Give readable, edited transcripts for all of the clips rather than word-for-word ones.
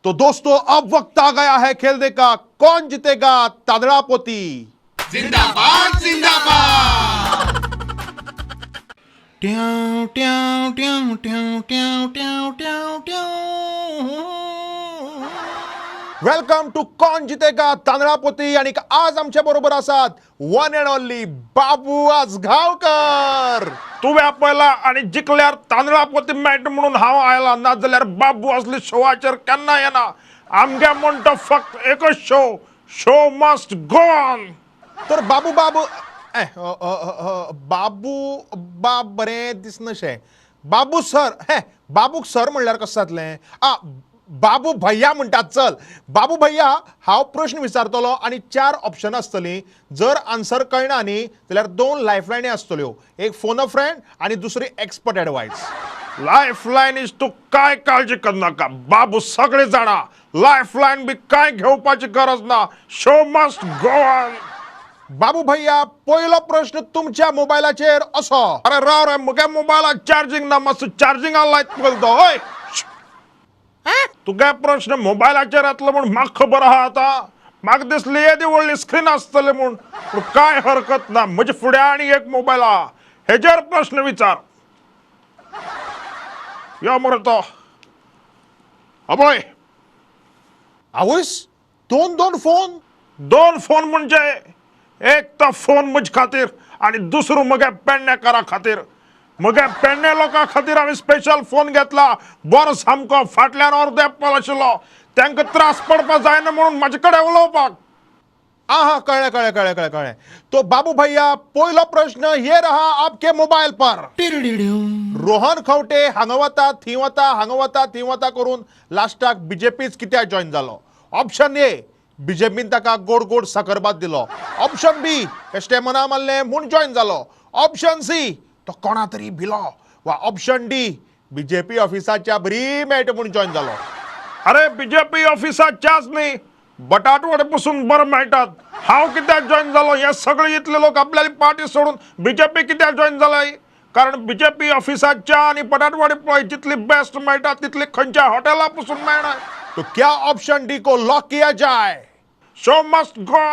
तो दोस्तों, अब वक्त आ गया है खेलने का। कौन जीतेगा तांदळापोती? जिंदाबाद जिंदाबाद। ट्याव ट्याव ट्याव ट्याव ट्याव ट्याव ट्याव ट्याव। Welcome to कौन जितेगा तांदळापोती आणि आज आमच्या बरोबर आसात वन अँड ओनली बाबू आजगावकर। तुवें पळयला आनी जिखल्यार तांदळापोती मेळटा म्हणून हांव आयला, ना जाल्यार बाबू असले शोवाचेर केन्ना येना। आमगे म्हण तो फक्त एकच show, show must go on. तर बाबू बाबू ए, अ, अ, अ, अ, बाबू बाब बरें दिसनशें। बाबू सर, हे बाबूक सर म्हणल्यार कशें जातलें? आ, बाबू भैया म्हणटात। चल बाबू भैया, हांव प्रश्न विचारतलो आनी चार ऑप्शन आसतलीं। जर आन्सर कळना न्ही जाल्यार दोन लायफ लायनी आसतल्यो, एक फोन अ फ्रेंड आनी दुसरी expert advice. Lifeline is तूं कांय काळजी करनाका, बाबू सगळे जाणा। लायफ लायन बी कांय घेवपाची गरज ना, शो मस्ट गो ऑन। बाबू भैया, पयलो प्रश्न तुमच्या मोबायलाचेर असो। अरे राव रे, म्हगे मोबायलाक चार्जींग ना, मातसो चार्जिंगा लायत पळय तो। हय, तुगे प्रश्न मोबायलाचेर येतलो म्हूण म्हाका खबर आहा। आतां म्हाका दिसली येदी व्हडली स्क्रीन आसतली म्हूण, पूण कांय हरकत ना, म्हजे फुडें आनी एक मोबायल आहा, हेजेर प्रश्न विचार। यो मरे तो अबय। आवयस, दोन दोन फोन? दोन फोन म्हणजे एक तो फोन म्हजे खातीर आनी दुसरो म्हगे पेडणेकारा खातीर। म्हगे पेडणे लोकां खातीर हांवें स्पेशल फोन घेतला, बरो सामको, फाटल्यान अर्दो एप्पल आशिल्लो, तांकां त्रास पडपा जायना म्हणून म्हजे कडेन उलोवपाक। आ हा, कळ्ळें कळ्ळें कळ्ळें कळ्ळें कळ्ळें। तो बाबू भैया, पयलो प्रश्न ये रहा आपके मोबाईल पर। रोहन खंवटे हांगा वता थंय वता, हांगा वता थंय वता करून लास्टाक बीजेपीच कित्याक जॉईन जालो? ऑप्शन ए, बीजेपीन ताका गोड गोड साकरभात दिलो। ऑप्शन बी, बेश्टे मना मारलें म्हूण जॉईन जालो। ऑप्शन सी, तो कोणा तरी भिलो। वा ऑप्शन डी, बीजेपी ऑफिसाच्या बरी मेळटा म्हूण जॉईन जालो। अरे, बीजेपी ऑफिसात च्याच न्ही, बटाटवडे पसून बरें मेळटात। हांव कित्याक जॉईन जालो हे सगळे इतले लोक आपल्याली पार्टी सोडून बीजेपी कित्याक जॉईन जाले? कारण बीजेपी ऑफिसात च्या आनी बटाटवडे पळय जितली बेस्ट मेळटा तितली खंयच्या हॉटेला पसून मेळना। तो क्या ऑप्शन डी को लॉक किया जाए? Show must go.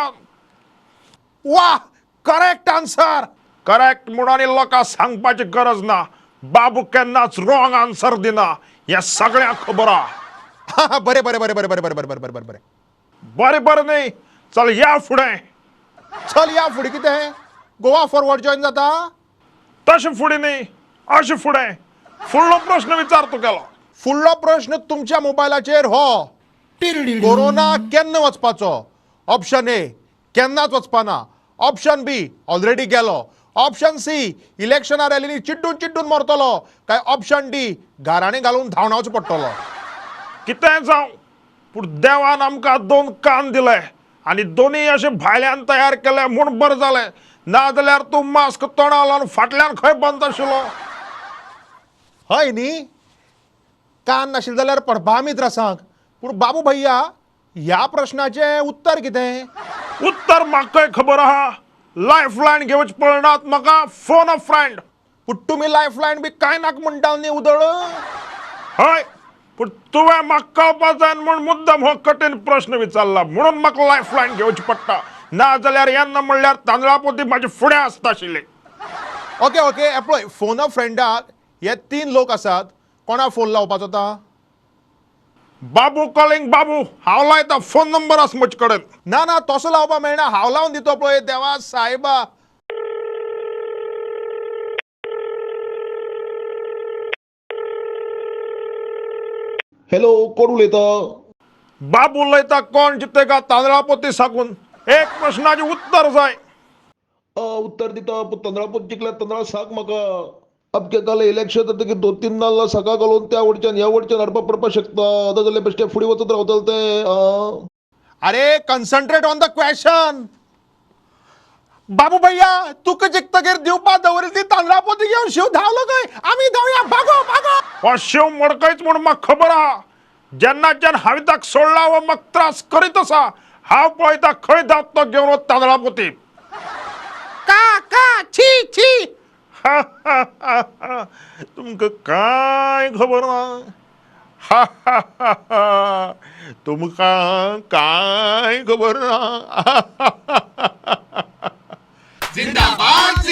वाह, करेक्ट आन्सर। करेक्ट म्हणून आनी लोकांक सांगपाची गरज ना, बाबू केन्नाच रॉंग आन्सर दिना हें सगळ्यांक खबर आहा। बरें बरें बरें बरें बरें बरें बरें बरें बरें बरें। बरें बरें न्ही, चल या फुडें। चल या फुडें कितें? गोवा फॉरवर्ड जॉईन जाता? तशें फुडें न्ही, अशें फुडें। फुडलो प्रश्न विचार तुगेलो। फुडलो प्रश्न तुमच्या मोबायलाचेर हो। कोरोना केन्ना वचपाचो? ऑप्शन ए, केन्नाच वचपाना। ऑप्शन बी, ऑलरेडी गेलो। ऑप्शन सी, इलेक्शना रॅलीनी चिड्डून चिड्डून मरतलो। काय ऑप्शन डी, गाराणें घालून धांवडावचो पडटलो। कितेंय जावं, पूण देवान आमकां दोन कान दिले आनी दोनूय अशे भायल्यान तयार केले म्हूण बरें जालें, ना जाल्यार तूं मास्क तोंडा लावन फाटल्यान खंय बंद आशिल्लो? हय न्ही, कान नाशिल्ले जाल्यार पडपा आमी त्रासांक। पूण बाबू भैया, ह्या प्रश्नाचें उत्तर कितें? उत्तर म्हाकाय खबर आहा, लायफ लायन घेवची पडनात म्हाका, फोन अ फ्रेंड। पूण तुमी लायफ लायन बी कांय नाका म्हणटा न्ही उदळ। हय, पूण तुवें म्हाका कळपा जाय म्हूण मुद्दम हो कठीण प्रश्न विचारला, म्हणून म्हाका लायफ लायन घेवची पडटा, ना जाल्यार येन्ना म्हणल्यार तांदळापोती म्हाजे फुडें आसता आशिल्ली। ओके ओके, हे पळय, फोन अ फ्रेंडाक हे तीन लोक आसात, कोणा फोन लावपाचो आतां? बाबू कॉलिंग बाबू, हांव लायता, फोन नंबर आसा म्हजे कडेन। ना ना, तसो लावपा मेळना, हांव लावन दितो पळय। देवा सायबा। हॅलो, कोण उलयता? बाबू उलयता, कोण जितेगा तांदळापोती साकून। एक प्रश्नाचें उत्तर जाय। उत्तर दिता, पूण तांदळापोत जिखल्यार तांदळा साक म्हाका। अमके काल इलेक्शन जातकीर दोन तीन नाल्ल साका घालून त्या वटच्यान ह्या वटच्यान हाडपा पडपाक शकता, आतां जाल्यार बेश्टे फुडें वचत रावतले ते। अरे, कन्सन्ट्रेट ऑन the question. बाबू भैया, तुका जिखतकीर दिवपा दवरिल्ली ती तांदळापोती घेवन शिव धांवलो खंय? आमी धांवया, भागो भागो। हो शिव मडकयच म्हूण म्हाका खबर आहा, जेन्नाच्यान हांवें ताका सोडला हो म्हाका त्रास करीत आसा। हांव पळयता खंय धांवता तो घेवन हो तांदळापोती। का का, छी छी। तुमकां कांय खबर ना, हा हा हा हा. तुमकां कांय खबर ना. जिंदाबाद.